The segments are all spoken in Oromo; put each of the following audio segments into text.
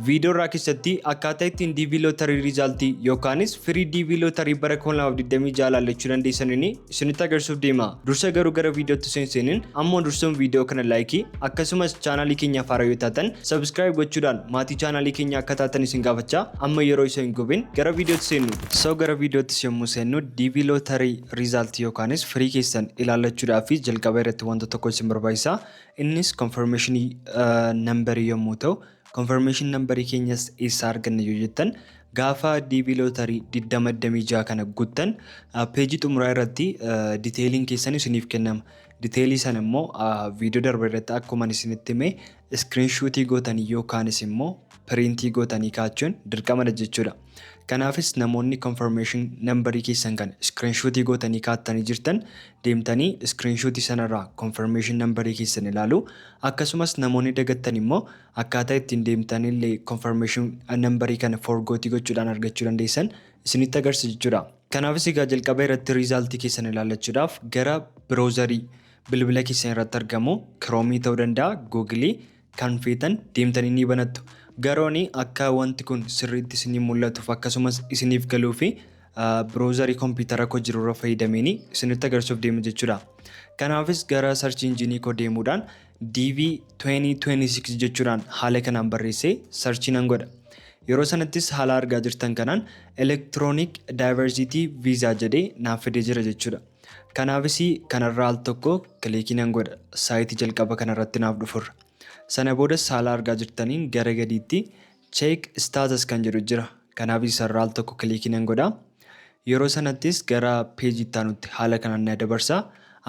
Viidiyoo irraa keessatti akkaataa ittiin DV Lottery Result yookaanis firii DV Lottery bara 2026 ilaallachuu dandeessaniin isinitti agarsiisuuf deema. Dursa garuu gara viidiyootti seenseeniin ammoo dursuun viidiyoo kana like, akkasumas chaanaalii keenyaaf haaraa yoo taatan subscribe gochuudhaan maatii chaanaalii keenyaa akka taatan isin gaafachaa, amma yeroo isa hin gubin gara viidiyootti seennu. So gara viidiyootti yommuu seennu, DV Lottery Result yookaanis firii keessan ilaallachuudhaaf jalqaba irratti wanta tokko isin barbaachisa. Innis confirmation number yommuu ta'u, confirmation number keenyas eessaa arganna yoo jettan, gaafa DV Lottery 2026 kana guuttan peejii xumuraa irratti detailiin keessan isiniif kennama. Detailii sana immoo viidiyoo darbe irratti akkuma isinitti hime screenshotii gootanii yookaanis immoo printii gootanii kaa'achuun dirqamadha jechuudha. Kanaafis namoonni confirmation numberii keessan kana screenshotii gootanii kaa'attanii jirtan deemtanii screenshotii sanarraa confirmation numberii keessan ilaalu. Akkasumas namoonni dagattan immoo akkaataa ittiin deemtanii illee confirmation numberii kana forgotii gochuudhaan argachuu dandeessan isinitti agarsiisa jechuudha. Kanaafis egaa jalqaba irratti resultii keessan ilaallachuudhaaf gara browserii bilbila keessan irratti argamu, Chromeii ta'uu danda'a, Googleii kan feetan deemtanii ni banattu. Garooni akka wanti kun sirriitti isinii mul'atuuf akkasumas isiniif galuu fi browserii kompiitara koo jirurra fayyadameenii isinitti agarsiisuuf deema jechuudha. Kanaafis gara search engineii koo deemuudhaan DV 2026 jechuudhaan haala kanaan barreessee searchii nan godha. Yeroo sanattis haala argaa jirtan kanaan Electronic Diversity Visa jedhee naaf fidee jira jechuudha. Kanaafis kanarraa al tokko clickii nan godha, siteii jalqaba kanarratti naaf dhufurra. Sana boodas haala argaa jirtaniin gara gadiitti "check status" kan jedhu jira. Kanaaf isarraa al tokko clickii nan godha. Yeroo sanattis gara peejii itti aanutti haala kanaan na dabarsa.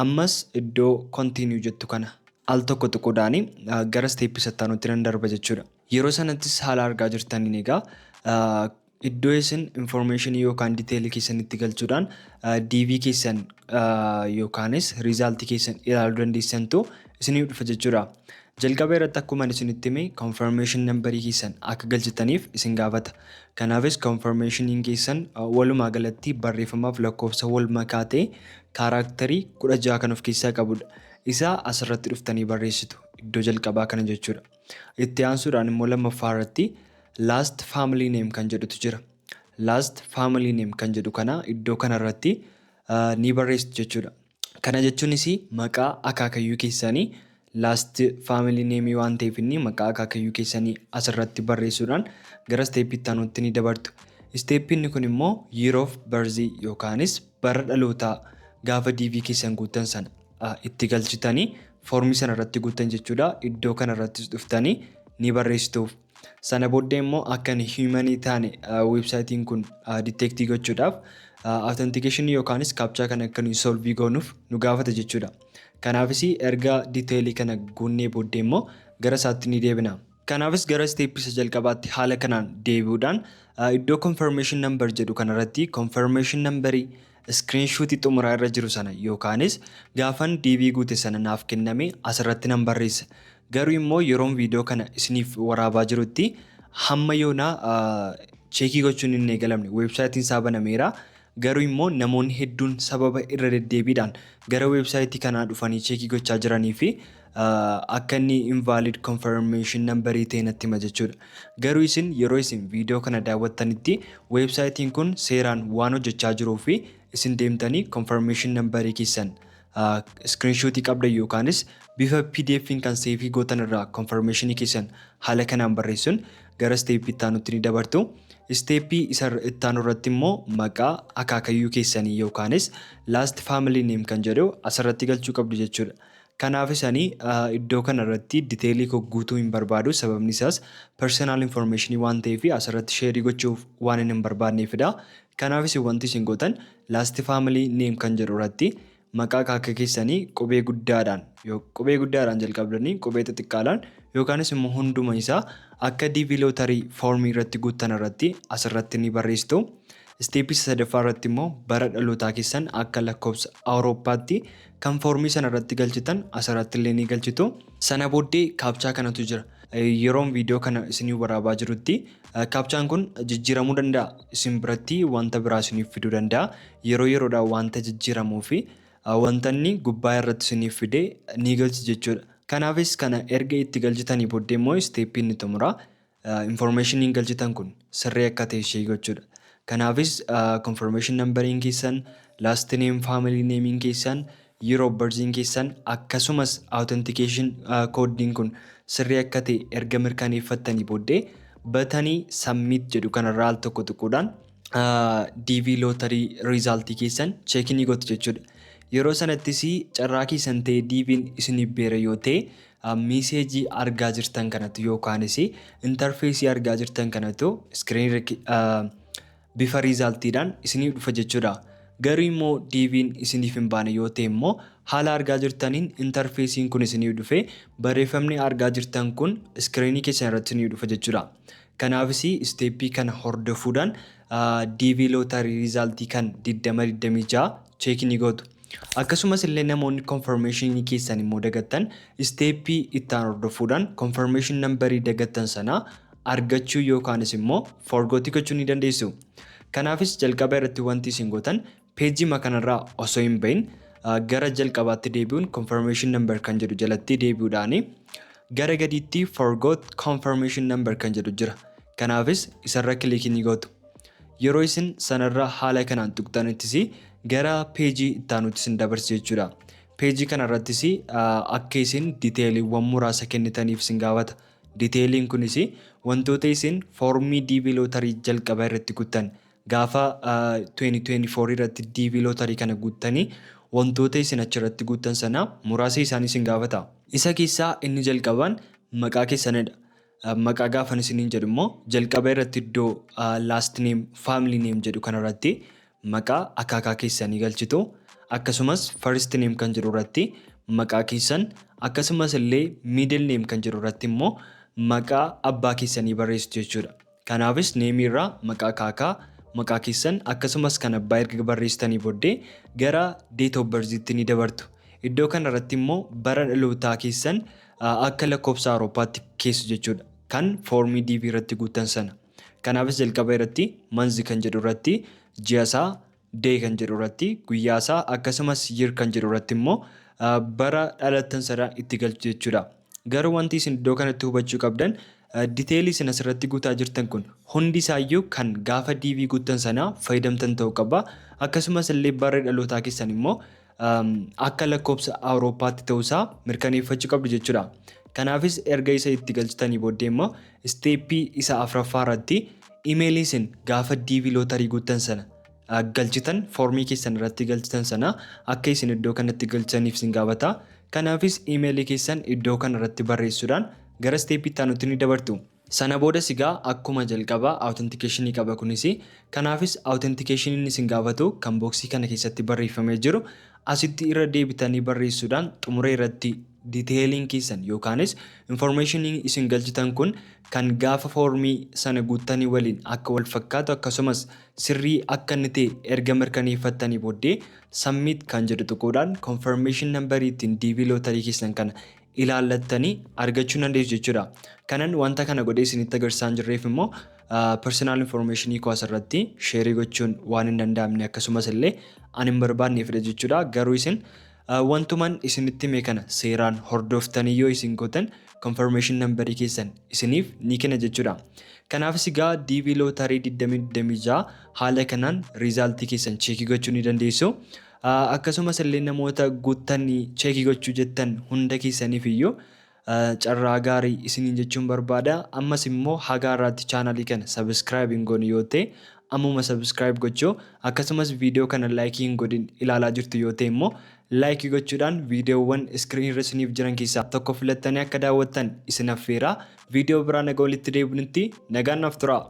Ammas iddoo "continue" jettu kana al tokko tuquudhaan gara stepii isa itti aanutti nan darba jechuudha. Yeroo sanattis haala argaa jirtaniin egaa iddoo isin informationii yookaan detailii keessan itti galchuudhaan DV keessan yookaanis resultii keessan ilaaluu dandeessantu isiniif dhufa jechuudha. Jalqaba irratti akkuma isinitti hime confirmation numberii keessan akka galchitaniif isin gaafata. Kanaafis confirmationiin keessan walumaa galatti barreeffamaaf lakkoofsa wal makaa ta'e characterii 16 kan of keessaa qabudha. Isa asirratti dhuftanii barreessitu iddoo jalqabaa kana jechuudha. Itti aansuudhaan immoo lammaffaa irratti "last family name" kan jedhutu jira. "Last family name" kan jedhu kana iddoo kanarratti ni barreessitu jechuudha. Kana jechuunis maqaa akaakayyuu keessanii, last family name waan ta'eef, inni maqaa akaakayyuu keessanii asirratti barreessuudhaan gara stepii itti aanutti ni dabartu. Stepiin kun immoo year of birth yookaanis bara dhalootaa gaafa DV keessan guuttan sana itti galchitanii foormii sana irratti guuttan jechuudha. Iddoo kanarrattis dhuftanii ni barreessituuf. Sana booddee immoo akka humanii taane websiteiin kun detectii gochuudhaaf authenticationii yookaanis captcha kana akka nuyi solveii goonuuf nu gaafata jechuudha. Kanaafis erga detailii kana guunnee booddee immoo gara isaatti ni deebina. Kanaafis gara stepii isa jalqabaatti haala kanaan deebi'uudhaan iddoo "confirmation number" jedhu kanarratti confirmation numberii screenshotii xumuraa irra jiru sana yookaanis gaafan DV guute sana naaf kenname asirratti nan barreessa. Garuu immoo yeroon viidiyoo kana isiniif waraabaa jirutti hamma yoonaa checkii gochuun hin eegalamne, websiteiin isaa banameera. Garuu immoo namoonni hedduun sababa irra deddeebiidhaan gara websiteii kanaa dhufanii checkii gochaa jiranii fi akka inni invalid confirmation numberii ta'e natti hima jechuudha. Garuu isin yeroo isin viidiyoo kana daawwattanitti websiteiin kun seeraan waan hojjechaa jiruu fi isin deemtanii confirmation numberii keessan screenshotii qabdan yookaanis bifa PDF'n kan saveii gootan irraa confirmationii keessan haala kanaan barreessuun gara stepii itti aanutti ni dabartu. Stepii isa itti aanu irratti immoo maqaa akaakayyuu keessanii yookaanis "last family name" kan jedhu asirratti galchuu qabdu jechuudha. Kanaaf isanii iddoo kanarratti detailii koo guutuu hin barbaadu, sababni isaas personal information waan ta'eef asirratti shareii gochuuf waan hin barbaanneefidha. Kanaafis wanti isin gootan "last family name" kan jedhu irratti maqaa akaaka keessanii qubee guddaadhaan jalqabdanii qubee xixiqqaadhaan yookaanis immoo hunduma isaa akka DV Lottery foormii irratti guuttan irratti asirratti ni barreessitu. Stepii sadaffaa irratti immoo bara dhalootaa keessan akka lakkoofsa Awurooppaatti kan foormii sana irratti galchitan asirratti illee ni galchitu. Sana booddee captcha kanatu jira. Yeroon viidiyoo kana isinii waraabaa jirutti captchaan kun jijjiiramuu danda'a. Isin biratti wanta biraa isiniif fiduu danda'a. Yeroo yeroodhaan wanta jijjiiramuu fi wanta inni gubbaa irratti isiniif fide ni galchi jechuudha. Kanaafis kana erga itti galchitanii booddee immoo stepii inni xumuraa Informationiin galchitan kun sirrii akka ta'e ishee gochuudha. Kanaafis confirmation numberiin keessan, last name, family nameiin keessan, year of birthiin keessan, akkasumas authentication codeiin kun sirrii akka ta'e erga mirkaneeffattanii booddee buttonii submit jedhu kanarraa al tokko tuquudhaan DV lottery resultii keessan check ni gootu jechuudha. Yeroo sanattis carraa keessan ta'e DV'n isiniif beera yoo ta'e, messageii argaa jirtan kanatu yookaanis interfaceii argaa jirtan kanatu screenii bifa resultiidhaan isiniif dhufa jechuudha. Garuu immoo DV'n isiniif hin baane yoo ta'e immoo, haala argaa jirtaniin interfaceiin kun isiniif dhufe, barreeffamni argaa jirtan kun screenii keessan irratti isiniif dhufa jechuudha. Kanaafis stepii kana hordofuudhaan DV lottery resultii kan 2026 check ni gootu. Akkasumas illee namoonni confirmationii keessan immoo dagattan, stepii ittaan hordofuudhaan confirmation numberii dagattan sana argachuu yookaanis immoo forgotii gochuu ni dandeessu. Kanaafis jalqaba irratti wanti isin gootan, pageii kanarraa osoo hin bahin gara jalqabaatti deebi'uun confirmation number kan jedhu jalatti deebi'uudhaan gara gadiitti forgot confirmation number kan jedhu jira. Kanaafis isarra clickii ni gootu. Yeroo isin sanarra haala kanaan tuqxanittis gara pageii itti aanutti isin dabarsa jechuudha. Pageii kanarrattis akka isin detailiiwwan muraasa kennitaniif isin gaafata. Detailiin kunis wantoota isin formii DV lottery jalqaba irratti guuttan, gaafa 2024 irratti DV lottery kana guuttanii wantoota isin achirratti guuttan sana muraasa isaanii isin gaafata. Isa keessaa inni jalqabaan maqaa keessanidha. Maqaa gaafan isiniin jedhu immoo, jalqaba irratti iddoo last name, family name jedhu kanarratti maqaa akaakaa keessanii galchitu. Akkasumas first name kan jedhu irratti maqaa keessan, akkasumas illee middle name kan jedhu irratti immoo maqaa abbaa keessanii barreessitu jechuudha. Kanaafis nameii irraa maqaa akaakaa, maqaa keessan, akkasumas kan abbaa erga barreessitanii booddee gara date of birthiitti ni dabartu. Iddoo kanarratti immoo bara dhalootaa keessan akka lakkoofsa Awurooppaatti keessu jechuudha. Kan formii DV irratti guuttan sana. Kanaafis jalqaba irratti month kan jedhu irratti ji'a isaa, day kan jedhu irratti guyyaa isaa, akkasumas year kan jedhu irratti immoo bara dhalattan sana itti galchu jechuudha. Garuu wanti isin iddoo kanatti hubachuu qabdan, detailii isin asirratti guutaa jirtan kun hundi isaayyuu kan gaafa DV guuttan sana fayyadamtan ta'uu qaba. Akkasumas illee bara dhalootaa keessan immoo akka lakkoofsa Awurooppaatti ta'uusaa mirkaneeffachuu qabdu jechuudha. Kanaafis erga isa itti galchitanii booddee immoo stepii isa afuraffaa irratti emailii isin gaafa DV lottery guuttan sana galchitan, formii keessan irratti galchitan sana akka isin iddoo kanatti galchitaniif isin gaafata. Kanaafis emailii keessan iddoo kanarratti barreessuudhaan gara stepii itti aanutti ni dabartu. Sana boodas egaa akkuma jalqabaa authenticationii qaba kunis. Kanaafis authenticationiin isin gaafatu kan boxii kana keessatti barreeffamee jiru asitti irra deebitanii barreessuudhaan xumura irratti detailiin keessan yookaanis informationiin isin galchitan kun kan gaafa formii sana guuttanii waliin akka wal fakkaatu, akkasumas sirrii akka inni ta'e erga mirkaneeffattanii booddee submit kan jedhu tuquudhaan confirmation numberii ittiin DV lottery keessan kana ilaallattanii argachuu dandeessu jechuudha. Kanan wanta kana godhee isinitti agarsiisaa hin jirreef immoo personal informationii koo asirratti shareii gochuun waan hin danda'amne, akkasumas illee ani hin barbaanneefidha jechuudha. Garuu isin wantuman isinitti hime kana seeraan hordoftanii yoo isin gootan, confirmation numberii keessan isiniif ni kenna jechuudha. Kanaafis egaa DV lottery 2026 haala kanaan resultii keessan checkii gochuu ni dandeessu. Akkasumas illee namoota guuttanii checkii gochuu jettan hunda keessaniif iyyuu carraa gaarii isiniin jechuun barbaada. Ammas immoo haga har'aatti channelii kana subscribe hin goone yoo ta'e, ammuma subscribe gochuu, akkasumas viidiyoo kana likeii hin godhin ilaalaa jirtu yoo ta'e immoo likeii gochuudhaan viidiyoowwan screenii irra isiniif jiran keessaa tokko filattanii akka daawwattan isin affeera. Viidiyoo biraa nagaa walitti deebinutti nagaan naaf turaa.